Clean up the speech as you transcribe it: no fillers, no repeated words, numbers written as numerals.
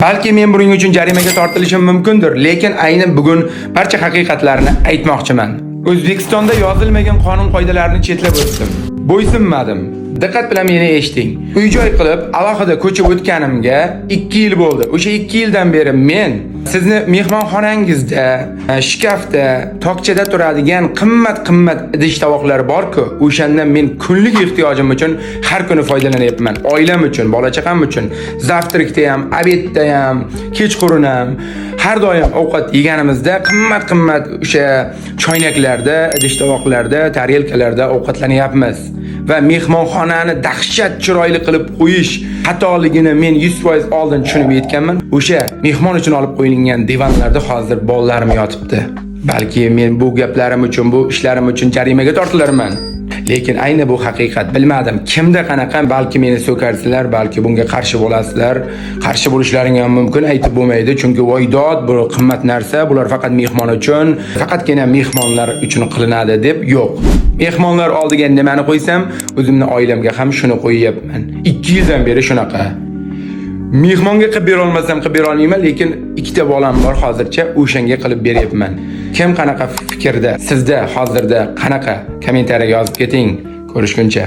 Balki men buning uchun jarimaga tortilishim mumkindir, lekin ayni bugun barcha haqiqatlarni aytmoqchiman. O'zbekistonda yozilmagan qonun qoidalarni chetlab o'tdim. Bo'ysunmadim. Diqqat bilan meni eshiting. Uy-joy qilib, alohida ko'chib o'tganimga 2 yil bo'ldi. O'sha 2 yildan beri men sizni mehmonxonangizda, shkafda, tokchada turadigan qimmat-qimmat idish tovoqlar bor-ku, o'shandan men kunlik ehtiyojim uchun har kuni foydalanyapman. Oilam uchun, bola chaqam uchun, завтрак da ham, обед da ham, kechqurun ham har doim ovqat yeganimizda qimmat-qimmat o'sha choynaklarda, idish tovoqlarda, tarelkalarda ovqatlanyapmiz. Va mehmonxonani dahshat chiroyli qilib qo'yish xatoligini men 100% oldin tushunib yetganman. O'sha mehmon uchun olib qo'yilgan divanlarda hozir bolalarim yotibdi. Balki men bu gaplarim uchun, bu ishlarim uchun jarimaga tortilarman. Lekin ayni bu haqiqat. Bilmadim, kimda qanaqa, balki meni so'karsizlar, balki bunga qarshi bo'lasizlar. Qarshi bo'lishlaring ham mumkin, aytib bo'lmaydi, chunki voy dod, bu qimmat narsa, bular faqat mehmon uchun, faqatgina mehmonlar uchun qilinadi deb yo'q. Mehmonlar oldiga nimani qo'ysam, o'zimni oilamga ham shuni qo'yyapman. 2 yildan beri shunaqa. Mehmonga qilib bera olmasam qilib bera olmayman, lekin ikkita bolam bor hozircha, o'shanga qilib beryapman. Kim qanaqa fikrda, sizda hozirda qanaqa, kommentariyaga yozib keting. Ko'rishguncha.